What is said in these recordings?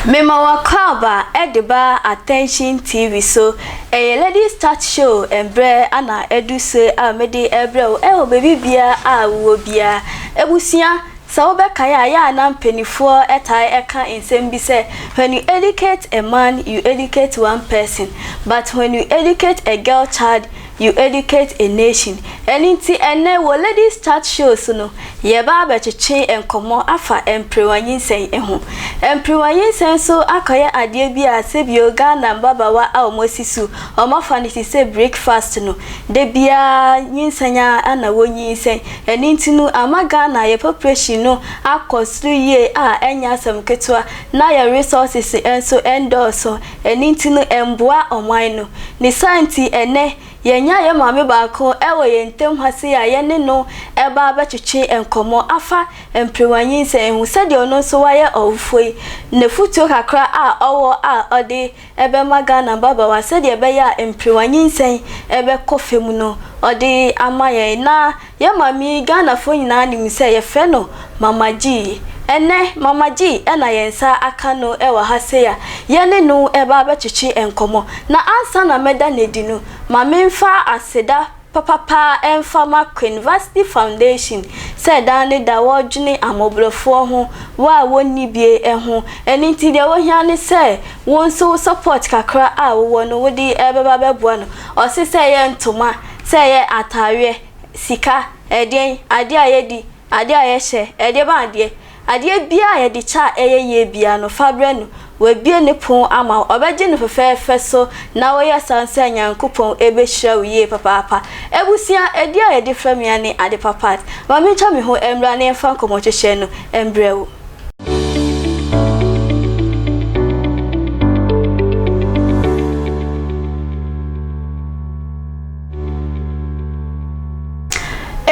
Mema w'akwaaba de ba Attention TV so. Ɛyɛ Ladies Chat Show mbrɛ ana adu so a mede rebrɛ wo ɛwɔ baabi biara a wowɔ biara. Abusua, sɛ wobɛkae a, yɛ a na mpaninfoɔ taa ka nsɛm bi sɛ, When you educate a man, you educate one person, but when you educate a girl child, You Educate a Nation. Ɛno nti ɛnnɛ wɔ Ladies Chat Show so no, yɛreba abɛtwetwe nkɔmmɔ afa mperewa nyinsɛn ho. Mperewa nyinsɛn nso akɔyɛ adeɛ bi a sɛbio Ghana mmabaawa a wɔasi so, wɔafa no te sɛ breakfast no, da biara nyinsɛn ara na wɔnyinsɛn. Ɛno nti no ama Ghana yɛ population no akɔ soro yie a ɛnyɛ asɛm ketewa, na yɛn resources nso nnɔɔso. Ɛno nti no ɛmboa ɔman no. Ne saa nti ɛnnɛ yɛanya yɛn maame baako wɔ yɛn ntam ha sei a yɛne no reba abɛtwetwe nkɔmmɔ afa mperewa nyinsɛn ho sɛdeɛ ɔno nso wayɛ ɔwofoɔ yi, n'afutuo kakra a ɔwɔ a ɔde bɛma Ghana mmabaawa sɛdeɛ ɛbɛyɛ a mperewa nyinsɛn bɛkɔ fam no ɔde ama yɛn. Na Yɛn maame yi Ghanafoɔ nyinaa nim sɛ yɛfrɛ no Mama Gee. Ɛnnɛ Mama Gee na yɛn nsa aka no wɔ ha sei a yɛne no reba abɛtwetwe nkɔmmɔ. Na ansa na mɛda no adi no, ma memfa aseda papapa mfa ma Queenvarsity Foundation sɛ daa ne da wɔdwene amɔborɔfoɔ ho, wɔ a wɔnni bie ho. Ɛno nti deɛ wohia ne sɛ wo nso wo support kakra a wowɔ no wode bɛba abɛboa no. Ɔse sɛ ɛyɛ ntoma, Sɛ ɛyɛ ataareɛ, sika, ɛdeɛn, adeɛ a yɛdi, adeɛ a yɛhyɛ, ɛdeɛ bɛn adeɛ, adeɛ biara a yɛde kyɛ a ɛyɛ yie biara no, fa brɛ no. Wabue ne pon ama wo. Ɔbɛgye no fɛfɛɛfɛ so na woyɛ saa nso a Nyankopɔn bɛhyira wo yie papaapa. Abusua, ɛdeɛ a yɛde frɛ me ara ne Adepa Pat. Ma mentwa me ho mmra na yɛmfa nkɔmmɔkyekyɛ no mbrɛ wo.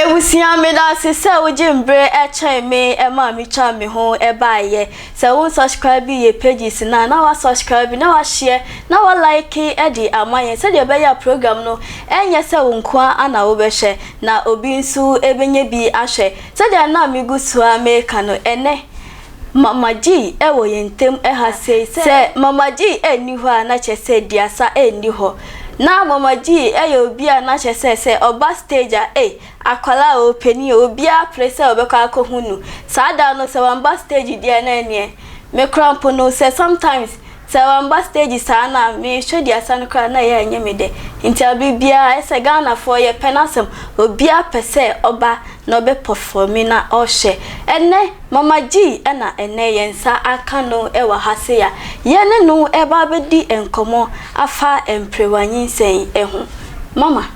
Ebusua medase sɛ wogye mbre kyɛn me ma me twa me ho baeɛ. Sɛ wo nsubscribe yɛ pages no a na wa subscribe na wa share na wa like de ama yɛn sɛdeɛ ɛbɛyɛ a program no ɛnyɛ sɛ wo nkoa na wobɛhwɛ na obi nso bɛnya bi ahwɛ. Sɛdeɛ na megu so ara mereka no, ɛnnɛ, Mama G wɔ yɛn ntam ha sei. Sɛ Mama G nni hɔ a, na kyerɛ sɛ Duasa nni hɔ. Na Mama G yɛ obi a na kyerɛ sɛ, sɛ ɔba stage a, ei, akwadaa o, panin o, obiara pere sɛ ɔbɛkɔ akɔhu no. Saa da no, sɛ wamba stage deɛ a, na ɛnneɛ, me koraa mpo no, sɛ sometimes, Sɛ wamba stage saa no a mehwɛ duasa no koraa na ɛyɛ a ɛnyɛ me dɛ. Nti aber biara ayɛ sɛ Ghanafoɔ yɛpɛ n'asɛm, obiara pɛ sɛ ɔba na ɔbɛ pɔfɔmi na ɔhwɛ. Ɛnɛ Mama G na ɛnɛ yɛn nsa aka no wɔ ha sei a yɛne no reba abɛdi nkɔmmɔ afa mprewa nyinsɛn ho. Mama.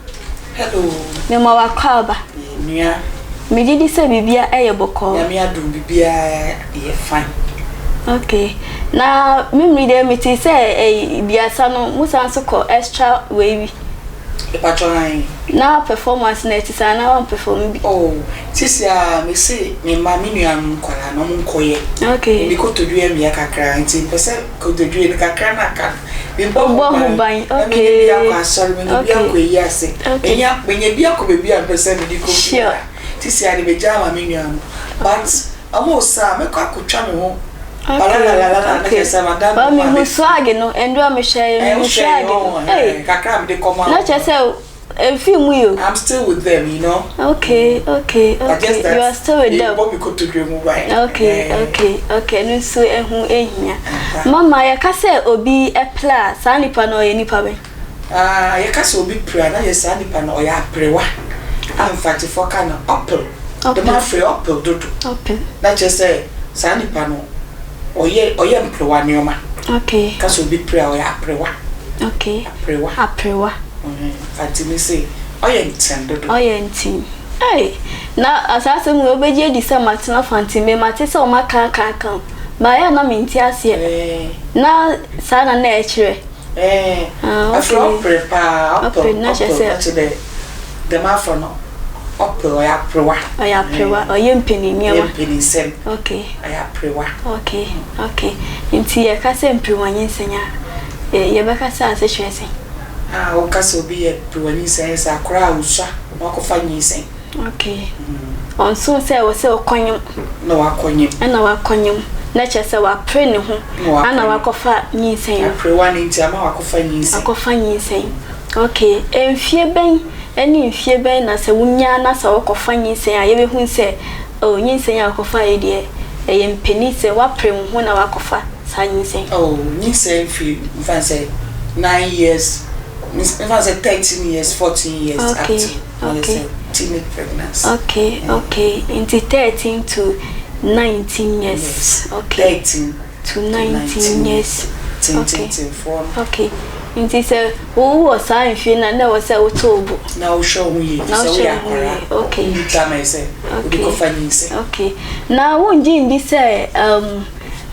Hello. Mema wo akwaaba. Nua. Megye di sɛ biribiara yɛ bɔkɔɔ. Nyame adom biribiara yɛ fine. Okay. Na me mmiri deɛ mete sɛ ɛyi biasa no mo san so kɔ extra wei bi. Mepatwɔ ae. Na performance no ɛte saa na wan perform bi. Oh sisi a me se me mma me nuanom nkwadaa no ɔmo nkɔ yɛ. Okay. Me kotodwe yɛ meya kakra nti mpɛ sɛ kotodwe no kakra na aka no. Mebɔ ho ban na menya bi akɔ asɔre, menya bi akɔ ayi ase, menya menya bi akɔ baabi a mpɛ sɛ mede kɔ biara. Nti sɛ ade megya ama me nua no. But ɔmo sa a mɛkɔ akɔtwa me ho palalalalala na kyerɛ sɛ mada me ho a Mehu swag no, ndura mehwɛ yɛ mehu swag no. Kakra a mede kɔma Na kyerɛ sɛ Ɛmfii mu yi o. I'm still with them you know. Okay okay okay you are still with them. Mebɔ me kotodwe mu ban. Okay okay okay ɛno nso ɛho ehia. Mama yɛka sɛ obi pere a saa nipa no ɔyɛ nipa bɛn? Ah yɛka sɛ obi pere a na yɛ saa nipa no ɔyɛ aperewa a mfantefoɔ ka no ɔpere. Dɛm afei ɔpere dodo. Ɔpere. Na kyerɛ sɛ saa nipa no ɔyɛ ɔyɛ mperewa nneɛma. Okay. Ka sɛ obi pere a ɔyɛ aperewa. Okay. Aperewa. Aperewa. Fati ne se ɔyɛ ntsen dodo. Ɔyɛ ntsen. Ei! Na saa asɛm wei wobɛgye adi sɛ matena Fantime, mate sɛ wɔn aka aka aka o, but ɛyɛ a na mente aseɛ. Ɛɛ. Na saa na na ɛkyerɛ. Ɛɛ. Ah, okay. Afei ɔpere paa, ɔpere, Ɔpere, na kyerɛ ɔpere, sɛ. na kyerɛ dɛ dɛm afɔ no ɔpere, ɔyɛ aperewa. Ɔyɛ aperewa, ɔyɛ mpanin nneɛma. Ɔyɛ mpaninsɛm. Okay. Ɔyɛ aperewa. Okay, okay. Nti yɛka sɛ mperewa nyinsɛn a, yɛbɛka sɛ ase kyerɛ sɛn? A woka sɛ obi yɛ perewa nyinsɛn ayɛ sɛ akora a osua na wakɔfa nyinsɛn. Okay. Ɔnso sɛ ɛwɔ sɛ ɔkɔnyem. Na wakɔnyem. Ɛna wakɔnyem. Na kyerɛ sɛ wapere ne ho Na wapere ana ne- wakɔfa nyinsɛn no. Aperewa no nti ama wakɔfa nyinsɛn. Akɔfa nyinsɛn. Okay, mfie bɛn ne mfie bɛn na sɛ wonya na sɛ wɔkɔfa nyinsɛn a yɛbɛhu sɛ, oh, nyinsɛn a wɔkɔfa yi deɛ, ɛyɛ mpanin sɛ woapere wo ho na wakɔfa saa nyinsɛn? Oh, nyinsɛn firi mfa sɛ 9 years, mfa sɛ 13 years, 14 years up to na sɛ teenage pregnancy. Okay, nti 13 to 19 years. Yes. Okay. 13 to 19 years. Tententenfoɔ no. Okay, nti sɛ wowɔ saa mfie na na ɛwɔ sɛ woto wo bo Na wohwɛ wo ho yie Na sɛ wohwɛ woyɛ wo ho akwaraa yie, okay. wonni time a ɛsɛ wode kɔfa nyinsɛn. Okay, na wongye ndi sɛ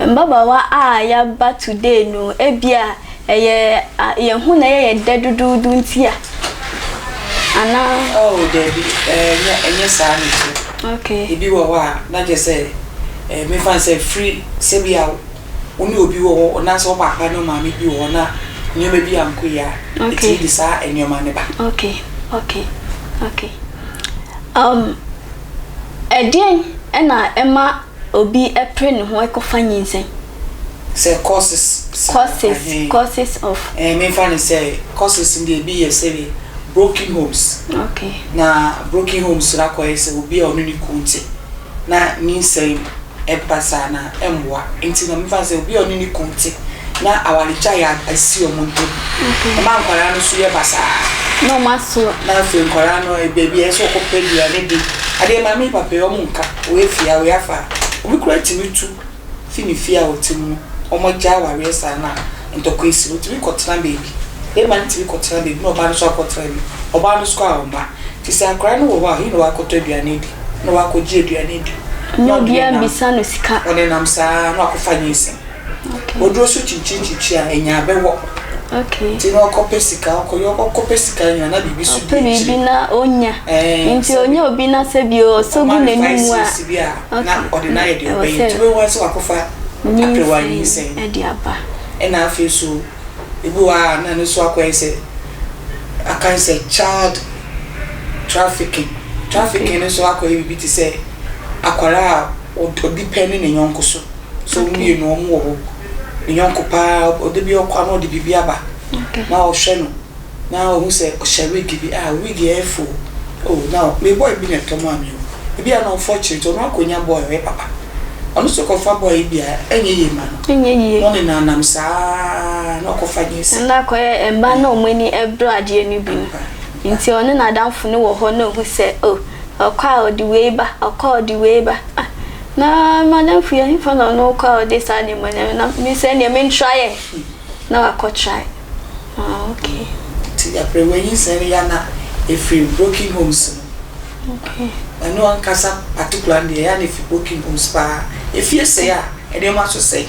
mmabaawa a yɛaba today no, ebia ɛyɛ yɛn ho na ɛyɛ yɛ dɛ dodoodo nti a, anaa? Oh, dabi, ɛnyɛ saa ne kyerɛ. Ebi wɔ hɔ a na kyerɛ sɛ mefa sɛ firi sɛbi a wo ne obi wɔ hɔ anaasɛ wo papa ne wo maame bi wɔ hɔ na nneɛma bi ankɔ yie a, ɛtumi de saa nneɛma no ba. Okay, ɛdeɛn ɛna ɛma obi ɛpere ne ho ɛkɔfa nyinsɛn? Sɛ causes saa, Causes. Ɛhɛn. Causes of. Memfa ne sɛ causes no deɛ, ebi yɛ sɛ broken homes. Na broken homes no akɔyɛ sɛ obi a ɔne ne kun te na nyinsɛn ɛba saa na ɛmboa. Nti na mefa sɛ obi a ɔne ne kun te na awaregyae a asi ɔmo ntam, ɛma nkwaraa no so yɛ basaa. Na ɔmo aso. Na afei nkwaraa no baabi a ɛsɛ ɔkɔpɛ aduane di adeɛ, maame, papa yi ɔmo nka wɔyɛ fie a wɔyɛ afa a, obi kura tumi tu fi ne fie a ɔte mu no, ɔmo gya awareɛ saa na ntɔkwa esi no, otumi kɔtena baabi, bɛrima no tumi kɔtena baabi na ɔbaa no nso akɔtena bi, ɔbaa no nso kɔ a ɔmba. Te sɛ akwaraa no wɔ hɔ a, yi na wakɔtɔ aduane di na wakɔgye aduane di. Na obiara bisa no sika. Ɔne nam saa na wakɔfa nyinsɛn. Oduro so kyinkyinkyinkyin a ɛnya abɛwɔ. Nti na ɔkɔpɛ sika, ɔkɔyɛ, ɔkɔpɛ sika nya na biribi so ɔpɛ di biribi akyire. Na onya. Nti onye obi na sɛ bi ɔsɔ gu ɔma no n'anim five a cedis bi a na ɔde n'ayɛ deɛ Ɛwɔ ɔbɛyɛ. sɛ Nti wobɛhu sɛ wakɔfa aperewa nyinsɛn nyinsɛn ɛde aba. Ɛna afei so ebi wɔ a na ne so akɔyɛ sɛ aka sɛ child trafficking. Trafficking no nso akɔyɛ biribi te sɛ akwaraa a ɔdi pɛ ne ne yɔnko so so mmienu wɔn wɔ hɔ, ne yɔnko paa, ɔde bi ɔkɔ a na ɔde biribi aba na ɔhwɛ no na ɔhu sɛ ɔhyɛ wig bi a wig yɛ fo o, na me boy bi na ɛtɔ mu ami o, ebi a na unfortunately ɔno akɔnya boy ɔyɛ papa, ɔno nso kɔfa boy yi bi a ɛnyɛ yie ma no. Ɛnyɛ yie. Na ɔne nanam saa na ɔkɔfa nyinsɛn. Ɛna akɔyɛ mmaa na ɔmo ani ɛbrɛ adeɛ no bi no, nti ɔne n'adamfo no wɔ hɔ na ohu sɛ, o, ɔkɔ a ɔde wei ba, ɔkɔ a ɔde wei ba, ah, na madamfo yi ahemfa na ɔno kɔ a ɔde saa nneɛma no na me sɛ nneɛma ntra yɛ na wakɔ try. Ah, okay. Nti aperewa nyinsɛn no yɛ na efiri broken homes no. Ɛno ankasa particular no deɛ, yɛ na efiri broken homes paa. Efie sɛe a, nneɛma so sɛe.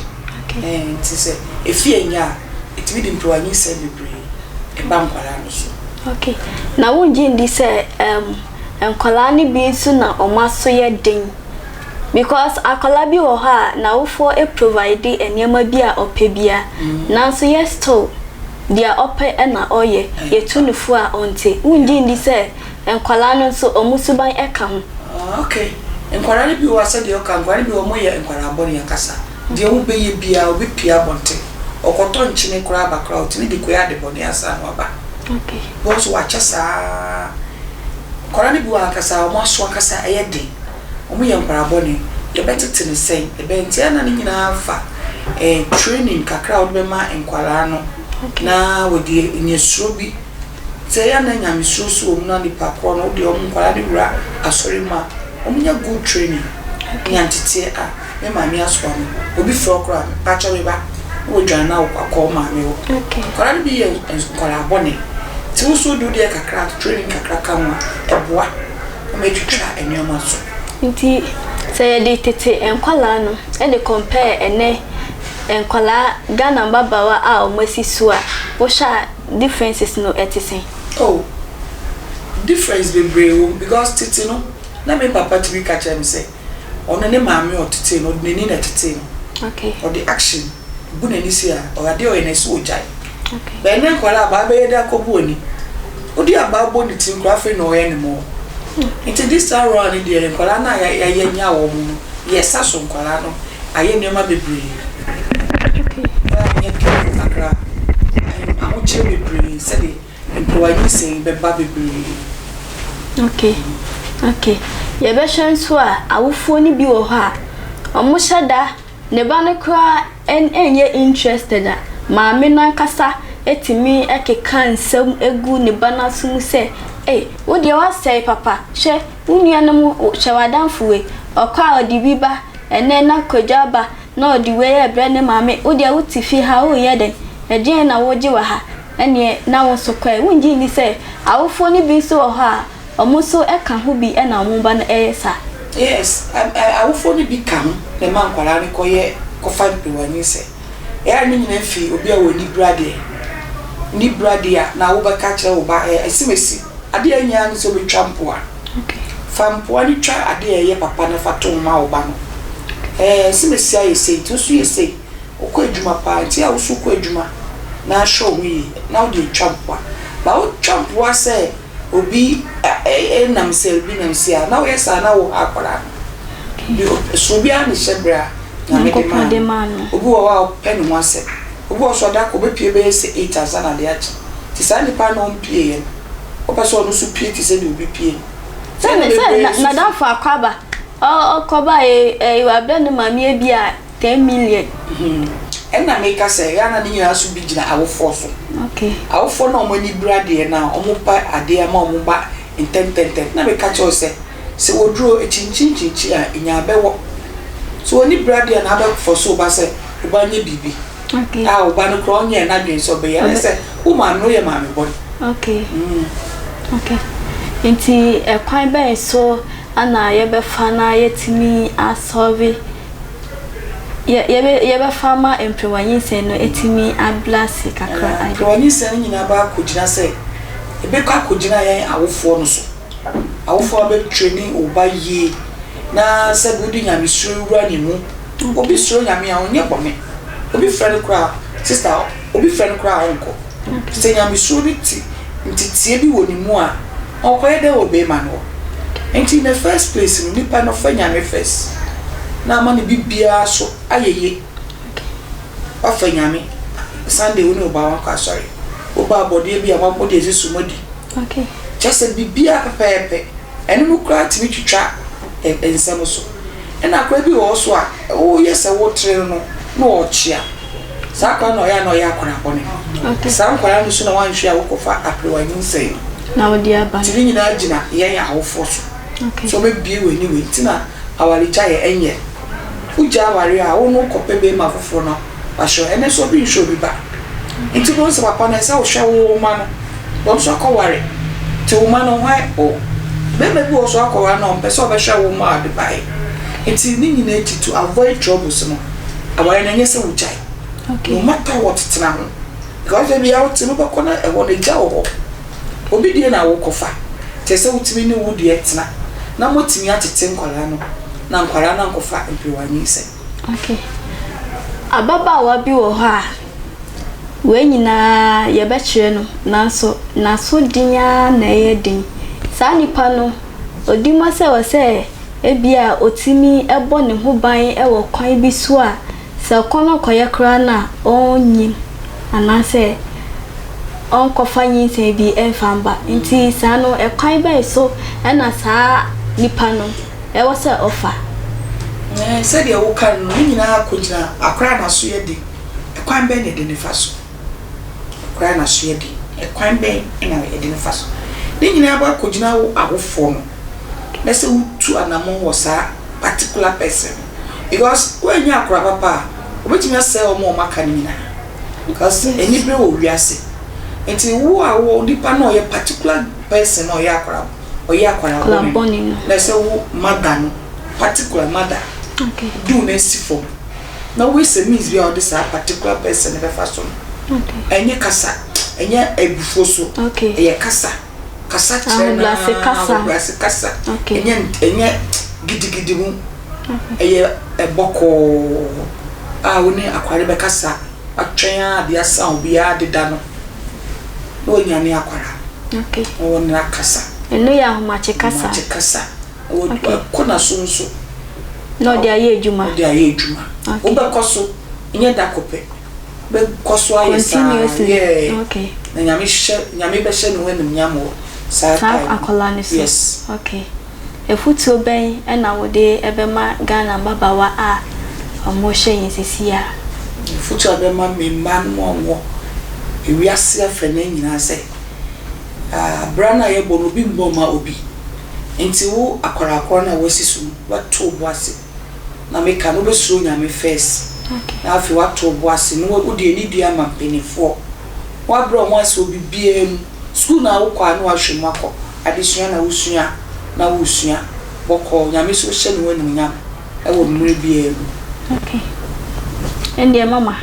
Nti sɛ efie nya a, etumi de mperewa nyinsɛn bebree ɛba nkwaraa no so. Okay, na wongye ndi sɛ nkwadaa no bi nso na ɔmo aso yɛ den? Because akwadaa bi wɔ hɔ a n'awofoɔ provide nneɛma bi a ɔpɛ bia, nanso yɛ still deɛ ɔpɛ ɛna ɔyɛ, yɛtu ne fo a ɔnte. Wongye ndi sɛ nkwadaa no nso ɔmo suban ɛka ho? Ah, okay, nkwaraa no bi wɔ hɔ a, sɛdeɛ ɔka, nkwaraa no bi wɔ hɔ, wɔyɛ nkwaraa bɔne ankasa. Deɛ wobɛyɛ biara, obi pie abɔnten ɔkɔtɔ nkyene koraa aba koraa, ɔtumi de kɔyɛ ade bɔne ansa na waba. Wɔn nso wakyɛ saa. Nkwaraa no bi wɔ hɔ ankasa, wɔn aso ankasa ɛyɛ den, wɔn yɛ nkwaraa bɔne. Yɛbɛtete ne sɛn ɛbɛn? Nti ɛna ne nyinaa fa training kakra a wɔde bɛma nkwaraa no na wɔde nyɛsuro bi sɛ ɛyɛ na nyamesuro so wɔ mu na nipa korɔ no wode wɔn nkwaraa no wura asɔre mu a, wɔn nya good training, nya nteteɛ a me maame asoa me, obi frɛ wo koraa, mepakyɛ me ba, na wɔdwane na akɔ wo maame hɔ. Nkwaraa no bi yɛ nkwaraa bɔne, nti wo nso wode wo deɛ kakra, training kakra ka ho a, ɛboa ma atwitwa nneɛma so. Nti sɛ yɛde tete nkwadaa no de compare ɛnɛ nkwadaa Ghana mmabaawa a wɔn asi so a, wohwɛ a, differences no ɛte sɛn? Oh, difference bebree wɔ mu, because tete no na me papa tumi ka kyerɛ me sɛ ɔno ne maame a ɔtetee no, ɔde n'ani na ɛtetee no. Ɔde action bu n'ani si a ɔade ɔyɛ n'asi ogyae. Bɛn ne nkwadaa abaa bɛyɛ de akɔbu ani, wode abaa bɔ ne tirim koraa, afei na ɔyɛ ne mɔ. Nti this time round deɛ, nkwadaa no a yɛayɛ nya wɔn no, yɛsa so nkwadaa no. Ayɛ nneɛma bebree. Ɛyɛ a menyɛ careful kakra. Ahokyerɛ bebree sɛde mperewa nyinsɛn bɛba bebree. Okay, okay. Yɛbɛhwɛ nso a, awofoɔ no bi wɔ hɔ a, wɔhyɛ da, ne ba no koraa ɛnyɛ interested a, maame no ankasa tumi keka nsɛm gu ne ba no aso mu sɛ, Ei, wo deɛ woasɛe papa, hwɛ wo nuanom, hwɛ w'adamfo wei, ɔkɔ a ɔde bi ba, ɛnnɛ na Kwadwo aba na ɔde wei rebrɛ ne maame, wo deɛ wote fie ha woreyɛ dɛn? Ɛdeɛn na wogye wɔ ha? Ɛnneɛ na wo nso kɔ ɛ. Wongye nni sɛ awofoɔ no bi nso wɔ hɔ a, wɔn nso ka ho bi na wɔn ba no yɛ saa? Yes, awofoɔ no bi ka ho na ɛma nkwadaa no kɔyɛ kɔfa mperewa nyinsɛn. Ɛyɛ a ne nyinaa fi obi a ɔnni bra deɛ. Nni bra deɛ a na wobɛka akyerɛ wo ba ɛ, asimesi, adeɛ a ɛnyɛ ara ne sɛ wobɛtwa mpoa. Fa mpoa no twa adeɛ a ɛyɛ papa no fa to ho ma wo ba no. Ɛɛ, asimesi ayɛ sei nti wo nso yɛ sei. Wokɔ adwuma paa nti a wo nso kɔ adwuma na hwɛ wo ho yie na wode atwa mpoa. Ba wotwa mpoa sɛ obi nam sɛ obi nam sei a na woyɛ saa na woha akwadaa no. Bi so obiara ne hyɛbrɛ a Nyame de maa no. Obi wɔ hɔ a ɔpɛ ne ho asɛm. Obi wɔ hɔ nso ɔda kɔ ɔbɛpue bɛyɛ sɛ eight ansa na adeɛ akye. Nti saa nipa no a ɔmpieeɛ no wopɛ sɛ ɔno nso pue te sɛ deɛ obi pue no. Sɛ sɛ n'adamfo akɔ aba ɔkɔbaeɛ wabrɛ ne maame ebia 10 million. Ɛna meka sɛ ɛyɛ a na ne nyinaa nso bi gyina awofoɔ so. Awofoɔ no a wɔn ani bere adeɛ no a wɔpɛ adeɛ ama wɔn ba ntɛmntɛmntɛm. Na meka kyerɛ wo sɛ, sɛ wɔduru hɔ akyinkyinkyinkyin a, nya bɛwɔ. Sɛ wɔn ani bere adeɛ a na abɛfɔse wo ba sɛ wo ba nyɛ biribi a wo ba no koraa ɔnyɛɛ n'adwene sɛ ɔbɛyɛ. Ɛne sɛ wo maame no woyɛ maame bɔne. Okay. Okay. Nti ɛkwan bɛn so na yɛbɛfa na yɛatumi asɔlve Yɛ yɛbɛ yɛbɛfa ama mperewa nyinsɛn no atumi abla ase kakra ayɛ. Mperewa nyinsɛn no nyinaa bɛ akɔgyina sɛ, ɛbɛkɔ akɔgyina yɛn awofoɔ no so. Awofoɔ a bɛ traini wo ba yie na sɛbi wode nyamesuro wura ne mu. Obi suro Nyame a ɔnyɛ bɔne. Obi frɛ no koraa a, sister, obi frɛ no koraa a ɔnkɔ. Sɛ nyamesuro no te nteteɛ bi wɔ ne mu a, ɔkɔyɛ dɛn wɔ beema no hɔ? Nti in the first place no, nipa no fa Nyame first na ama ne bibiaa so ayɛ ye. Wafa Nyame, Sunday wo ne wo ba moakɔ asɔre, wo ba abɔdeɛ bi a mode asi so moadi. Kyerɛ sɛ bibiaa pɛpɛɛpɛ, ɛno no koraa tumi twitwa nsɛm so. Ɛna akwadaa bi wɔ hɔ so a, woyɛ sɛ wotere no no na ɔkyea. Saa akwadaa no na ɔyɛ a na ɔyɛ akwadaa bɔne. Saa nkwadaa no so na wanhwɛ a wokɔfa aperewa nyinsɛn no. Na wode aba. Nti ne nyinaa gyina yɛn awofoɔ so. Sɛ wɔbɛbue w'ani wei nti na awaregyaeɛ ɛnyɛ. Wogya aware a wo no wokɔpɛ bɛrima foforɔ na wahyɛ wo. Ɛnnɛ nso obi nhwɛ obi ba. Nti wobɛhu sɛ papa no ɛsɛ sɛ wohwɛ wo mma no. Wɔn nso akɔware. Nti wo mma no hwan o bɛrima bi wɔ hɔ nso akɔware no a ɔmpɛ sɛ ɔbɛhwɛ wo mma a ɔde baeɛ. Nti ne nyinaa akyi to avoid troubles no aware no ɛnyɛ sɛ wogyae. No matter what tena ho. Because baabi a wote no wobɛkɔ na ɛhɔ no egya wɔ hɔ. Obi deɛ na wokɔfa. Nti ɛsɛ sɛ wotumi ne wo deɛ tena na moatumi atete nkwadaa no na nkwadaa no ankɔfa mperewa nyinsɛn. Okay. Ababaawa bi wɔ hɔ a, wei nyinaa yɛbɛkyerɛ no nanso n'aso den ara na ɛyɛ den. Saa nipa no, ɔdi ma sɛ wɔ sɛ ebia ɔtumi bɔ ne ho ban wɔ kwan bi so a, sɛ ɔkɔ no kɔyɛ koraa no a, ɔrenyin anaasɛ ɔnkɔfa nyinsɛn bi mfa mba. Nti saa no, ɛkwan bɛn so na saa nipa no ɛwɔ sɛ ɔfa? Ɛɛ, sɛdeɛ woka no no, ne nyinaa kɔgyina akora a n'aso yɛ den. Ɛkwan bɛn na yɛde no fa so? Akora a n'aso yɛ den, ɛkwan bɛn na yɛde no fa so? Ne nyinaa bɔ akɔgyina wo awofoɔ no, na sɛ wotu anammɔn wɔ saa particular person no. Because woannya akora papa a, obɛtumi asɛe wɔn a wɔaka no nyinaa. Because anibere wɔ wiase. Nti wo a wo nipa no a ɔyɛ particular person na ɔyɛ akora ɔyɛ akwadaa bɔne no, na ɛsɛ wo mother no, particular mother, de wo nan si fam na ways and means bi a wɔde saa particular person no bɛfa so no, ɛnyɛ kasa, ɛnyɛ abufuo so, ɛyɛ kasa, kasa kyerɛ no ara, ahobrɛase kasa, ɛnyɛ ɛnyɛ gidigidi mu, ɛyɛ bɔkɔɔ a wo ne akwadaa no bɛkasa. Watwɛn ara de asa obiara deda no na wanyane akwara na wɔne no akasa. Ɛno yɛ ahomakye kasa. Ahomakye kasa. Na wakɔ n'aso nso. Na ɔde ayɛ adwuma. Ɔde ayɛ adwuma. Wobɛkɔ so, nyɛ da ko pɛ. Bɛkɔ so ayɛ saa. Yeah. Na Nyame hyɛ, Nyame bɛhyɛ ne ho animuonyam wɔ saa time no. Akwadaa no so. Yes. Okay. Afutuo bɛn na wode bɛma Ghana mmabaawa a wɔrehwɛ yɛn seesei a? Afutuo a bɛma me mma no a wɔwɔ ewiase afanan nyinaa sɛ, bra no a yɛbɔ no obi mmɔ mma obi. Nti wo akwadaa korɔ no a woasi so no, wobɛto wo bo ase. Na meka no wobɛsuro Nyame first na afei woato wo bo ase na wode anidie ama mpaninfoɔ. Woabrɛ wɔn ase wɔ biribiara mu. Sukuu no a wokɔ a na woahwɛ mu akɔ, adesua na wosua na woresua bɔkɔɔ. Nyame nso hyɛ ne ho animuonyam wɔ mmerɛ biara mu. Ok. Ɛndeɛ mama,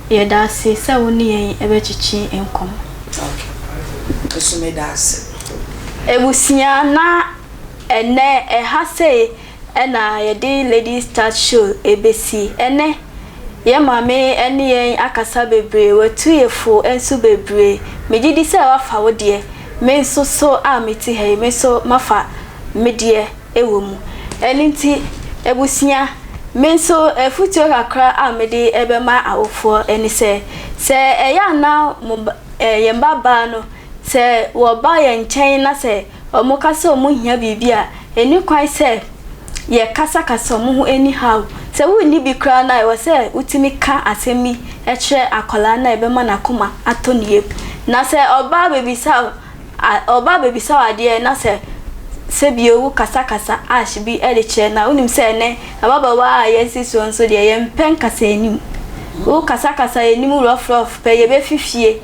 yɛda ase sɛ wo ne yɛn bɛkyekye nkɔmmɔ. Ok. Me nso meda ase. Abusua, na ɛnnɛ ɛha sei na yɛde Ladies Chat Show ɛbɛsi. Ɛnnɛ, yɛn maame ne yɛn akasa bebree, watu yɛn fo nso bebree. Megye di sɛ woafa wo deɛ, me nso so a mete ha yi, me nso mafa me deɛ wɔ mu. Ɛno nti, abusua, me nso afutuo kakra a mede bɛma awofoɔ ne sɛ, sɛ ɛyɛ a na mo ba, yɛn babaa no, sɛ wɔba yɛn nkyɛn na sɛ wɔka sɛ wɔhia biribi a, ɛnni kwan sɛ yɛkasakasa wɔn ho anyhow. Sɛ wonni bi koraa no a, ɛwɔ sɛ wotumi ka asɛm bi kyerɛ akwadaa no a ɛbɛma n'akoma atɔ ne yam. Na sɛ ɔba abɛbisa wo, ɔba abɛbisa wo adeɛ na sɛ sɛbio wokasakasa ash bi de kyerɛ no a, wonim sɛ ɛnnɛ ababaawa a yɛasi soɔ nso deɛ yɛmpɛ nkasaanim. Wokasakasa yɛn anim rɔfrɔf pɛ, yɛbɛfi fie.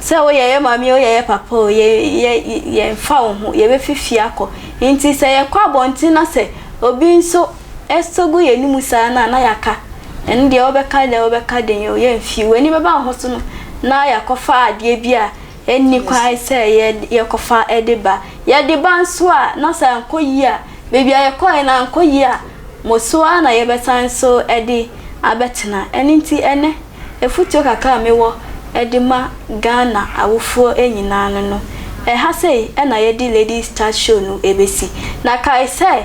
Sɛ woyɛ yɛ maame o, woyɛ yɛ papa o, yɛ yɛ yɛmfa wo ho, yɛbɛfi fie akɔ. Nti sɛ yɛkɔ abɔnten na sɛ obi nso sɔ gu yɛn anim saa no a, na yɛaka. Ɛno deɛ wobɛka dɛn wobɛka dɛn o, yɛmfi. W'ani bɛba wo ho so no, na yɛakɔfa adeɛ bi a ɛnni kwan sɛ yɛ yɛkɔfa de ba. Yɛde ba nso a, na sɛ ankɔ yie a, baabi a yɛkɔeɛ no ankɔ yie a, mo so ara na yɛbɛsan nso de abɛtena. Ɛno nti ɛnnɛ, Afutuo kakra a mewɔ de ma Ghana awofoɔ nyinaa no no, ɛha sei na yɛde Ladies Chat Show no bɛsi. Na kae sɛ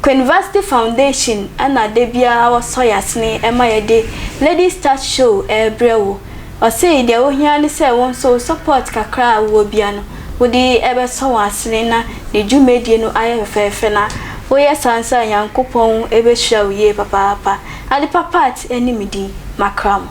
Queenvarsity Foundation na da biara wɔsɔ yɛn asene ma yɛde Ladies Chat Show rebrɛ wo. Ɔse deɛ wohia ne sɛ wo nso wo support kakra a wowɔ bia no wode bɛsɔ wɔn asene na ne dwumadie no ayɛ fɛfɛɛfɛ na woyɛ saa nso a Nyankopɔn bɛhyira wo yie papaapa. Adepa Pat ne me din, makra mo.